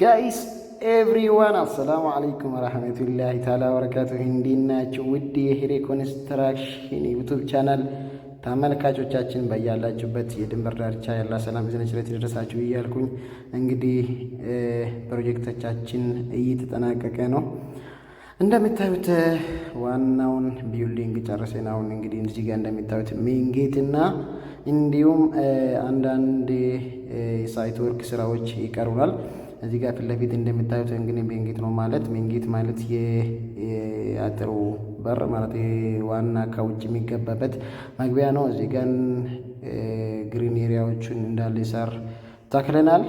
Guys, everyone, አሰላሙ አለይኩም ወረህመቱላሂ ተዓላ ወበረካቱሁ። እንዴት ናችሁ? ውድ የሂሬ Construction YouTube channel ተመልካቾቻችን፣ በያላችሁበት የድንበር ዳርቻ ያላ ሰላም እዝነት ቸርነት ይድረሳችሁ እያልኩኝ፣ እንግዲህ ፕሮጀክቶቻችን እየተጠናቀቀ ነው። እንደምታዩት ዋናውን building ጨርሰን አሁን እንግዲህ እዚህ ጋር እንደሚታዩት main gate እና እንዲሁም አንዳንድ የ site work ስራዎች ይቀሩናል። እዚህ ጋር ፊት ለፊት እንደምታዩት እንግዲህ main gate ነው፣ ማለት main gate ማለት የአጥሩ በር ማለት ዋና ከውጭ የሚገባበት መግቢያ ነው። እዚህ ጋር green area ዎቹን እንዳለ ሳር ተክለናል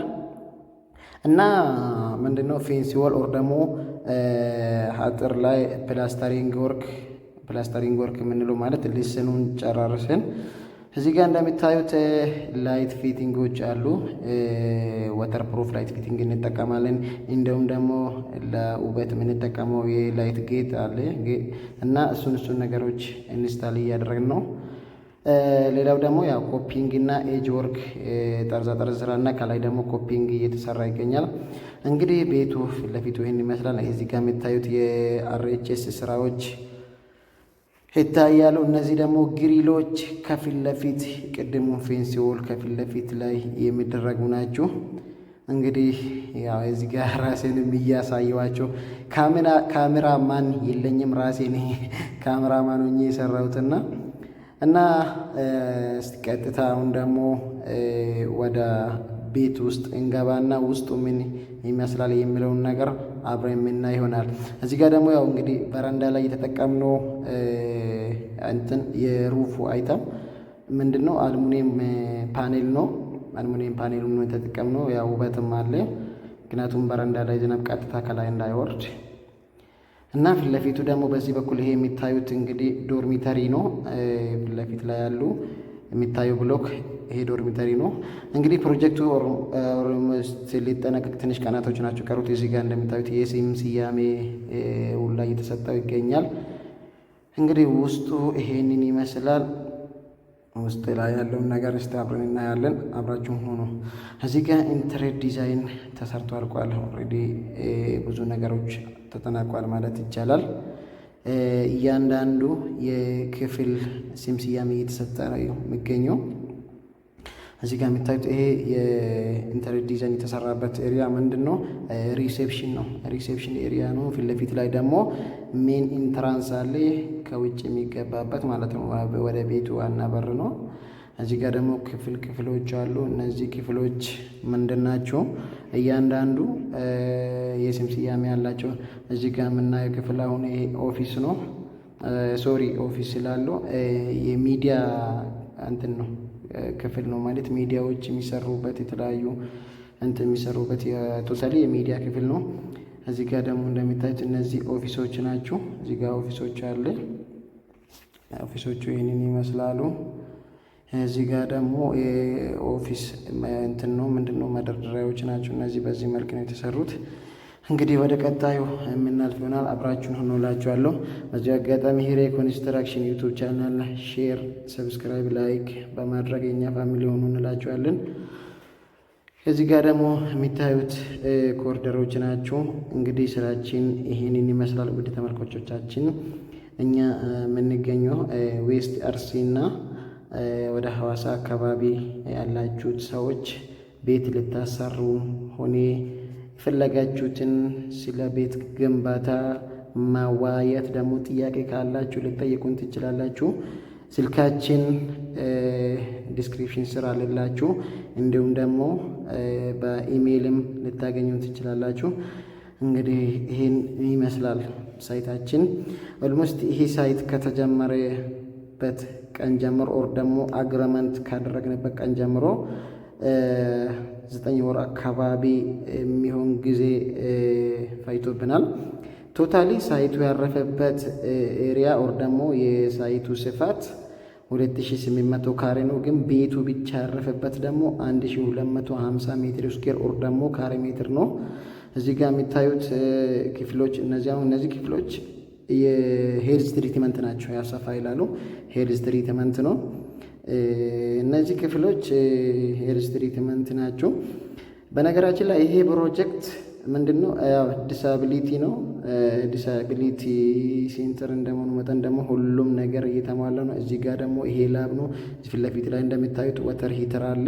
እና ምንድነው fence wall or ደግሞ አጥር ላይ plastering work የምንለው ማለት ልስኑን ጨራርሰን እዚህ ጋር እንደሚታዩት light fitting ኦች አሉ። Waterproof light fitting እንጠቀማለን። እንዲሁም ደግሞ ለውበት የምንጠቀመው የ light ጌጥ አለ እና እሱን ነገሮች install እያደረግን ነው። ሌላው ደግሞ ያው coping እና edge work፣ ጠርዛ ጠርዝ ስራ እና ከላይ ደግሞ coping እየተሰራ ይገኛል። እንግዲህ ቤቱ ፊት ለፊቱ ይህን ይመስላል። እዚህ ጋር የሚታዩት የ RHS ስራዎች ይታያሉ። እነዚህ ደግሞ grill ኦች ከፊት ለፊት ቅድሙ fence wall ከፊት ለፊት ላይ የሚደረጉ ናቸው። እንግዲህ ያው እዚህ ጋር ራሴንም እያሳየዋቸው፣ ካሜራማን የለኝም፣ ራሴን ካሜራማን ሆኜ የሰራሁትና እና እስቲ ቀጥታ አሁን ደግሞ ወደ ቤት ውስጥ እንገባና ውስጡ ምን ይመስላል የሚለውን ነገር አብረን የምናይ ይሆናል። እዚህ ጋር ደግሞ ያው እንግዲህ በረንዳ ላይ የተጠቀምነው እንትን የ roof item ምንድን ነው? Aluminum panel ነው። Aluminum panel ነው የተጠቀምነው። ያው ውበትም አለ። ምክንያቱም በረንዳ ላይ ዝናብ ቀጥታ ከላይ እንዳይወርድ። እና ፊት ለፊቱ ደግሞ በዚህ በኩል ይሄ የሚታዩት እንግዲህ dormitory ነው። ፊት ለፊት ላይ ያሉ የሚታዩ block ይሄ dormitory ነው። እንግዲህ ፕሮጀክቱ almost ሊጠናቀቅ ትንሽ ቀናቶች ናቸው የቀሩት። እዚህ ጋር እንደሚታዩት የስም ስያሜ ሁላ እየተሰጠው ይገኛል። እንግዲህ ውስጡ ይሄንን ይመስላል። ውስጥ ላይ ያለውን ነገር እስቲ አብረን እናያለን። አብራችሁን ሁኑ። እዚህ ጋር interior design ተሰርቶ አልቋል። Already ብዙ ነገሮች ተጠናቋል ማለት ይቻላል። እያንዳንዱ የክፍል ስም ስያሜ እየተሰጠ ነው የሚገኘው። እዚህ ጋር የሚታዩት ይሄ የ interior design የተሰራበት area ምንድን ነው? Reception ነው። Reception area ነው። ፊት ለፊት ላይ ደግሞ main entrance አለ፣ ከውጭ የሚገባበት ማለት ነው። ወደ ቤቱ ዋና በር ነው። እዚህ ጋር ደግሞ ክፍሎች አሉ። እነዚህ ክፍሎች ምንድን ናቸው? እያንዳንዱ የስም ስያሜ ያላቸው። እዚህ ጋር የምናየው ክፍል አሁን ይሄ office ነው። Sorry፣ office ስላለው የሚዲያ እንትን ነው፣ ክፍል ነው፣ ማለት ሚዲያዎች የሚሰሩበት፣ የተለያዩ እንትን የሚሰሩበት የ totally የሚዲያ ክፍል ነው። እዚህ ጋር ደግሞ እንደሚታዩት እነዚህ office ኦች ናቸው። እዚህ ጋር office ኦች አለ። Office ኦቹ ይህንን ይመስላሉ። እዚህ ጋር ደግሞ የ office እንትን ነው፣ ምንድን ነው፣ መደርደሪያዎች ናቸው። እነዚህ በዚህ መልክ ነው የተሰሩት። እንግዲህ ወደ ቀጣዩ የምናልፍ ይሆናል። አብራችሁን ሁኑ እላችኋለሁ። በዚሁ አጋጣሚ ሂሬ Construction YouTube channel share፣ subscribe፣ like በማድረግ የኛ family ሁኑ እንላችኋለን። እዚህ ጋር ደግሞ የሚታዩት ኮሪደሮች ናቸው። እንግዲህ ስራችን ይህንን ይመስላል። ውድ ተመልካቾቻችን፣ እኛ የምንገኘው West አርሲ እና ወደ ሐዋሳ አካባቢ ያላችሁት ሰዎች ቤት ልታሰሩ ሆኔ የፈለጋችሁትን ስለ ቤት ግንባታ ማዋየት ደግሞ ጥያቄ ካላችሁ ልትጠይቁን ትችላላችሁ። ስልካችን description ስር አለላችሁ። እንዲሁም ደግሞ በኢሜይልም ልታገኙን ትችላላችሁ። እንግዲህ ይህን ይመስላል site ኣችን። Almost ይሄ site ከተጀመረበት ቀን ጀምሮ or ደግሞ agreement ካደረግንበት ቀን ጀምሮ 9 ወር አካባቢ የሚሆን ጊዜ ፈጅቶብናል። Totally site ኡ ያረፈበት area or ደግሞ የ site ኡ ስፋት 2800 ካሬ ነው። ግን ቤቱ ብቻ ያረፈበት ደግሞ 1250 ሜትር square or ደግሞ ካሬ ሜትር ነው። እዚህ ጋር የሚታዩት ክፍሎች እነዚህ፣ አሁን እነዚህ ክፍሎች የ health treatment ናቸው። ያሰፋ ይላሉ፣ health treatment ነው። እነዚህ ክፍሎች health treatment ናቸው። በነገራችን ላይ ይሄ ፕሮጀክት ምንድን ነው? ያው disability ነው። Disability center እንደመሆኑ መጠን ደግሞ ሁሉም ነገር እየተሟላ ነው። እዚህ ጋር ደግሞ ይሄ lab ነው። ፊት ለፊት ላይ እንደሚታዩት water heater አለ፣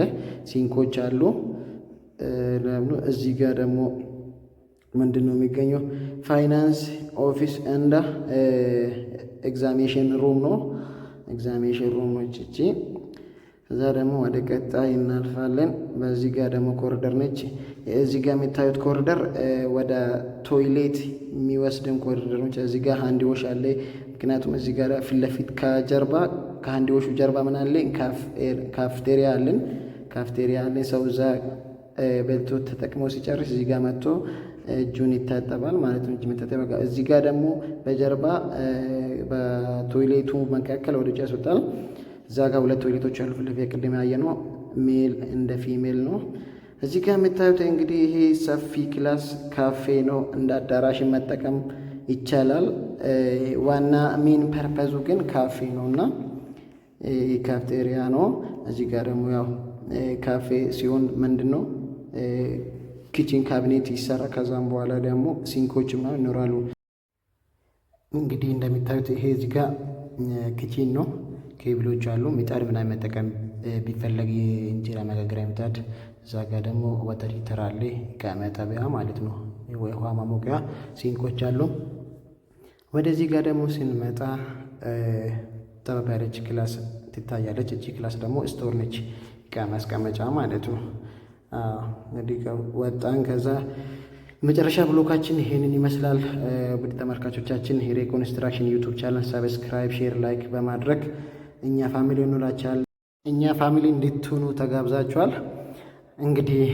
sink ኦች አሉ። እዚህ ጋር ደግሞ ምንድን ነው የሚገኘው? Finance office and examination room ነው። Examination room ነች እቺ። ከዛ ደግሞ ወደ ቀጣይ እናልፋለን። በዚህ ጋር ደግሞ ኮሪደር ነች። እዚህ ጋር የሚታዩት ኮሪደር ወደ toilet የሚወስድን ኮሪደር ነች። እዚህ ጋር hand wash አለ። ምክንያቱም እዚህ ጋር ፊት ለፊት ከጀርባ ከ hand wash ኡ ጀርባ ምን አለ? ካፍቴሪያ አለን። ካፍቴሪያ አለን። ሰው እዛ በልቶ ተጠቅሞ ሲጨርስ እዚህ ጋር መጥቶ እጁን ይታጠባል ማለት ነው። እጅ መታጠቢያ እዚህ ጋር ደግሞ በጀርባ በ toilet ኡ መካከል ወደ ውጭ ያስወጣል። እዛ ጋር ሁለት toilet ኦች አሉ። ፊት ለፊት ቅድም ያየነው male and female ነው። እዚህ ጋር የምታዩት እንግዲህ ይሄ ሰፊ class ካፌ ነው። እንደ አዳራሽ መጠቀም ይቻላል። ዋና main purpose ኡ ግን ካፌ ነው እና ካፍቴሪያ ነው። እዚህ ጋር ደግሞ ያው ካፌ ሲሆን ምንድን ነው kitchen cabinet ይሰራ። ከዛም በኋላ ደግሞ sink ኦች ምናምን ይኖራሉ። እንግዲህ እንደሚታዩት ይሄ እዚህ ጋር kitchen ነው። ኬብሎች አሉ። ምጣድ ምናምን መጠቀም ቢፈለግ የእንጀራ መጋገሪያ ምጣድ፣ እዛ ጋር ደግሞ water heater አለ፣ እቃ ማጠቢያ ማለት ነው፣ ውሃ ማሞቂያ sink ኦች አሉ። ወደዚህ ጋር ደግሞ ስንመጣ ጠበብ ያለች class ትታያለች። እቺ class ደግሞ store ነች፣ እቃ ማስቀመጫ ማለት ነው። እንግዲህ ወጣን። ከዛ መጨረሻ block ኣችን ይሄንን ይመስላል። ውድ ተመልካቾቻችን ሂሬ Construction YouTube channel subscribe፣ share፣ like በማድረግ እኛ family እንላችኋለን። እኛ family እንድትሆኑ ተጋብዛችኋል። እንግዲህ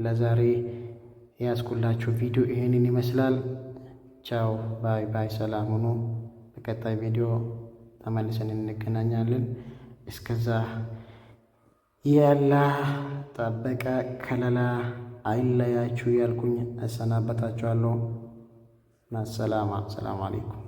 ለዛሬ ያስኩላችሁ ቪዲዮ ይሄንን ይመስላል። ቻው bye bye። ሰላም ሁኑ። በቀጣይ ቪዲዮ ተመልሰን እንገናኛለን። እስከዛ የአላህ ጥበቃ ከለላ አይለያችሁ ያልኩኝ እሰናበታችኋለሁ። ማሰላማ። ሰላም አለይኩም።